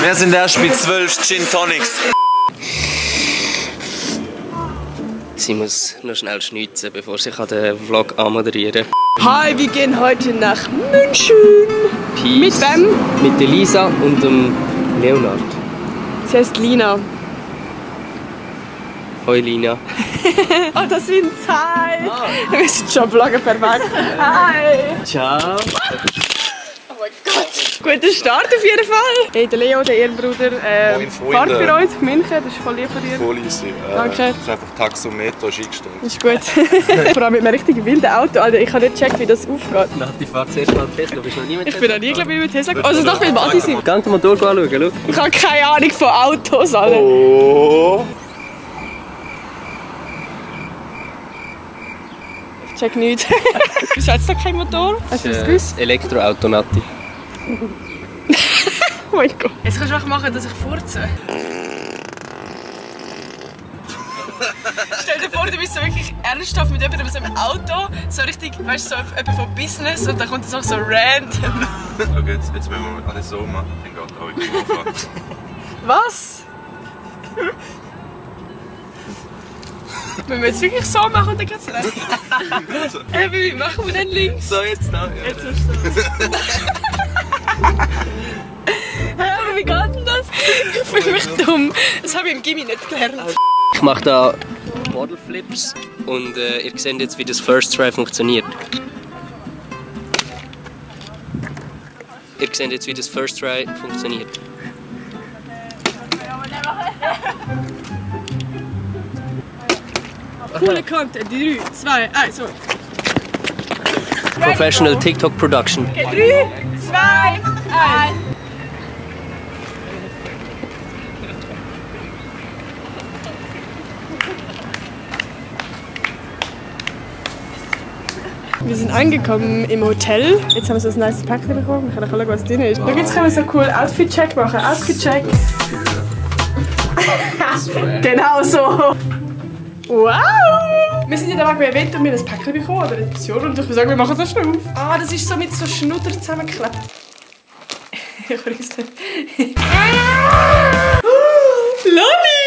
Wir sind erst bei 12 Gin Tonics. Sie muss noch schnell schnitzen, bevor sie den Vlog anmoderieren kann. Hi, wir gehen heute nach München. Peace. Mit wem? Mit der Lisa und dem Leonard. Sie heißt Lina. Hoi Lina. Oh, das sind sie. Hi. Wir sind schon vloggen, perfekt. Hi. Ciao. Oh mein Gott. Guter Start auf jeden Fall. Hey, der Leo, der Ehrenbruder, Moin, Freunde. fährt für uns auf München. Das ist voll lieb von dir. Voll easy. Danke. Das ist einfach Taxometer eingestellt. Das ist gut. Vor allem mit einem richtig wilden Auto. Alter, ich habe nicht gecheckt, wie das aufgeht. Nati, fahr zuerst mal Tesla. Bist du noch nie mit Ich Tesla? bin noch nie, glaube ich, mit Tesla gefahren. Also doch, weil Mati sind. Geh den Motor anschauen, schau. Ich habe keine Ahnung von Autos, Alter. Oh! Ich check nichts. Wieso hat es da kein Motor? Hast du das gewusst? Elektroauto, Nati. Oh mein Gott. Jetzt kannst du auch machen, dass ich furze. Stell dir vor, du bist so wirklich ernsthaft mit jemandem so im Auto, so richtig, weißt du, so jemand von Business und dann kommt das auch so random. Okay, jetzt müssen wir alles so machen. Dann geht auch in die Fahrt. Was? Wenn wir jetzt wirklich so machen und dann geht's recht. Hey, wie machen wir denn links? So, jetzt da. Jetzt ist das. Hä, aber wie geht denn das? Ich fühle mich dumm. Das habe ich im Gimmi nicht gelernt. Ich mache da Modelflips und ihr seht jetzt, wie das First Try funktioniert. Ihr seht jetzt, wie das First Try funktioniert. Coole Content. 3, 2, 1, so. Professional TikTok Production. 3, 2, 1. Wir sind angekommen im Hotel. Jetzt haben wir so ein nice Päckchen bekommen. Ich kann schauen, was drin ist. Schau, jetzt können wir so cool Outfit-Check machen. Outfit-Check. Genau so. Wow! Wir sind ja da bei Event und wir haben ein Päckchen bekommen, oder eine Option. Und ich würde sagen, wir machen das schnell auf. Ah, das ist so mit so Schnutter zusammengeklebt. Ich weiß nicht. Lolli!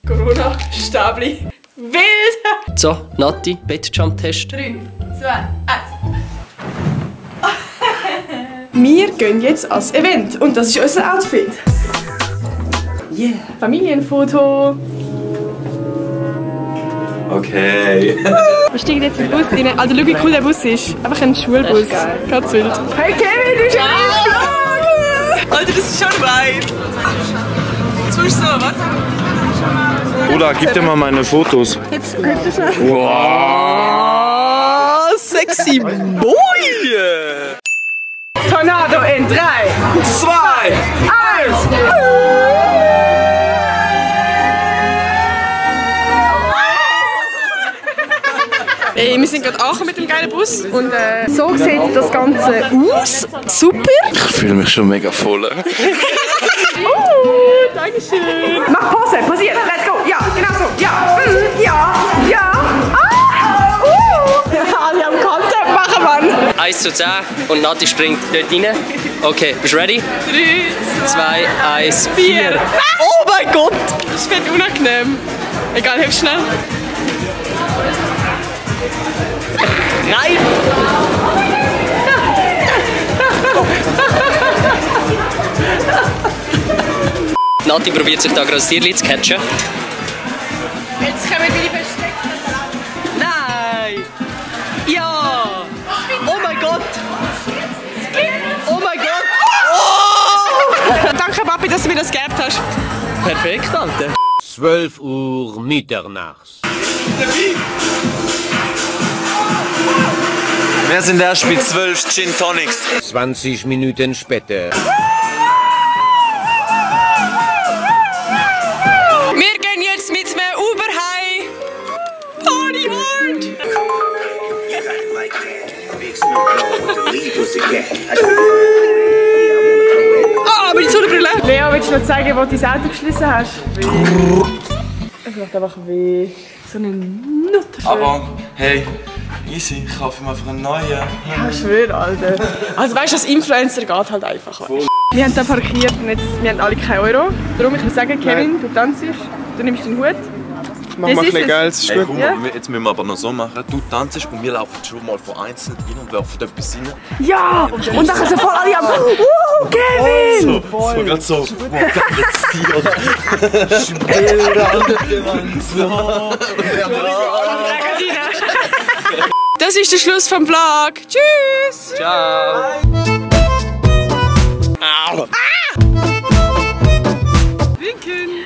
Corona-Stabli. Wild! So, Nati, Bettjump-Test. 3, 2, 1. Wir gehen jetzt ans Event und das ist unser Outfit. Yeah! Familienfoto. Okay. Wir steigen jetzt in den Bus rein. Alter, schau, wie cool der Bus ist. Einfach ein Schulbus. Ganz wild. Hey Kevin, du bist ja. Alter, das ist schon weit. Jetzt musst du so, was? Bruder, gib dir mal meine Fotos. Wow, sexy boy! Tornado in 3, 2! 1! Ey, wir sind gerade angekommen mit dem geilen Bus und so sieht das Ganze aus. Super! Ich fühle mich schon mega voll. Dankeschön! Mach Pause, pausieren, let's go! Ja, genau so! Ja! Ja! Ja! Alle am Content machen, Mann! 1 zu 10 und Nati springt dort rein. Okay, bist du ready? 3, 2, 1, 4! 4. Oh mein Gott! Das wird unangenehm. Egal, hilf schnell. Nein! Nati probiert sich da gerade das Tierchen zu catchen. Jetzt können wir die verstecken. Nein! Ja! Oh mein Gott! Oh mein Gott! Oh! Danke, Papi, dass du mir das gegeben hast. Perfekt, Alter. 12 Uhr mitternachts. Wir sind erst bei 12 Gin Tonics. 20 Minuten später. Wir gehen jetzt mit einem Uber heim. Party hard! Ah, meine Sonnenbrille! Leo, willst du noch zeigen, wo du dein Auto geschlossen hast? Es macht einfach weh. So eine Nutte. Aber, hey, Easy, ich kaufe mir einfach einen neuen. Ja, ich schwöre, Alter. Also weißt du, als Influencer geht halt einfach. Weißt. Wir haben da parkiert und jetzt, wir haben alle keinen Euro. Darum ich würde sagen, Kevin, du tanzt, du nimmst den Hut. Mach mal ein bisschen geil, das ist Hey, gut. komm, Ja. jetzt müssen wir aber noch so machen. Du tanzt und wir laufen schon mal von einzeln rein und werfen etwas rein. Ja! Und dann sind voll alle am Kevin! So ganz so. Das ist der Schluss vom Vlog. Tschüss! Ciao. Winken!